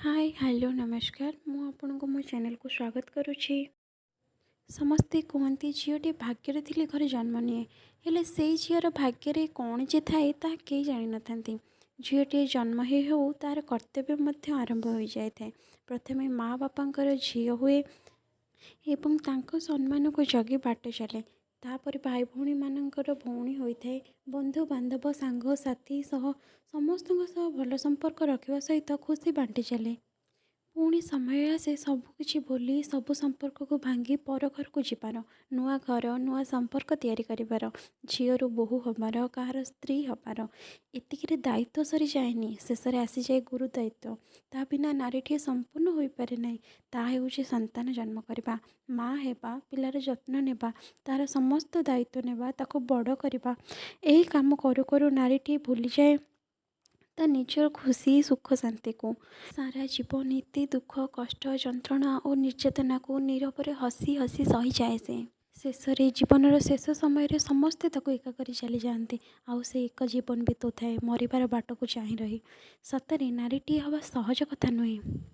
ହାଏ, hello, ନମସ୍କାର। ମୁଁ ଆପଣଙ୍କୁ ମୋ ଚ୍ୟାନେଲକୁ ସ୍ୱାଗତ କରୁଛି। ସମସ୍ତେ କୁହନ୍ତି ଝିଅଟି ଭାଗ୍ୟରେ ଥିଲେ ଘରେ ଜନ୍ମ ନିଏ। ହେଲେ ସେଇ ଝିଅର ଭାଗ୍ୟରେ କ'ଣ ଯେ ଥାଏ, ତାହା କେହି ଜାଣିନଥାନ୍ତି। ଝିଅଟିଏ ଜନ୍ମ ହେଉ ହେଉ ତା'ର କର୍ତ୍ତବ୍ୟ ମଧ୍ୟ ଆରମ୍ଭ ହୋଇଯାଇଥାଏ। ପ୍ରଥମେ ମା' ବାପାଙ୍କର ଝିଅ ହୁଏ ଏବଂ ତାଙ୍କ ସମ୍ମାନକୁ ଜଗି ବାଟ ଚାଲେ। ତାପରେ ଭାଇ ଭଉଣୀମାନଙ୍କର ଭଉଣୀ ହୋଇଥାଏ। ବନ୍ଧୁବାନ୍ଧବ, ସାଙ୍ଗସାଥି ସହ ସମସ୍ତଙ୍କ ସହ ଭଲ ସମ୍ପର୍କ ରଖିବା ସହିତ ଖୁସି ବାଣ୍ଟି ଚାଲେ। ପୁଣି ସମୟ ଆସେ ସବୁକିଛି ଭୁଲି, ସବୁ ସମ୍ପର୍କକୁ ଭାଙ୍ଗି ପର ଘରକୁ ଯିବାର, ନୂଆ ଘର, ନୂଆ ସମ୍ପର୍କ ତିଆରି କରିବାର, ଝିଅରୁ ବୋହୂ ହେବାର, କାହାର ସ୍ତ୍ରୀ ହେବାର। ଏତିକିରେ ଦାୟିତ୍ୱ ସରିଯାଏନି। ଶେଷରେ ଆସିଯାଏ ଗୁରୁ ଦାୟିତ୍ୱ। ତା ବିନା ନାରୀଟିଏ ସମ୍ପୂର୍ଣ୍ଣ ହୋଇପାରେ ନାହିଁ। ତାହା ହେଉଛି ସନ୍ତାନ ଜନ୍ମ କରିବା, ମା' ହେବା, ପିଲାର ଯତ୍ନ ନେବା, ତା'ର ସମସ୍ତ ଦାୟିତ୍ୱ ନେବା, ତାକୁ ବଡ଼ କରିବା। ଏହି କାମ କରୁ କରୁ ନାରୀଟିଏ ଭୁଲିଯାଏ ତା ନିଜର ଖୁସି, ସୁଖ, ଶାନ୍ତିକୁ। ସାରା ଜୀବନ ଏତେ ଦୁଃଖ, କଷ୍ଟ, ଯନ୍ତ୍ରଣା ଓ ନିର୍ଯାତନାକୁ ନୀରବରେ ହସି ହସି ସହିଯାଏ ସେ। ଶେଷରେ ଜୀବନର ଶେଷ ସମୟରେ ସମସ୍ତେ ତାକୁ ଏକା କରି ଚାଲିଯାଆନ୍ତି, ଆଉ ସେ ଏକ ଜୀବନ ବିତାଉଥାଏ ମରିବାର ବାଟକୁ ଚାହିଁ ରହି। ସତରେ ନାରୀଟିଏ ହେବା ସହଜ କଥା ନୁହେଁ।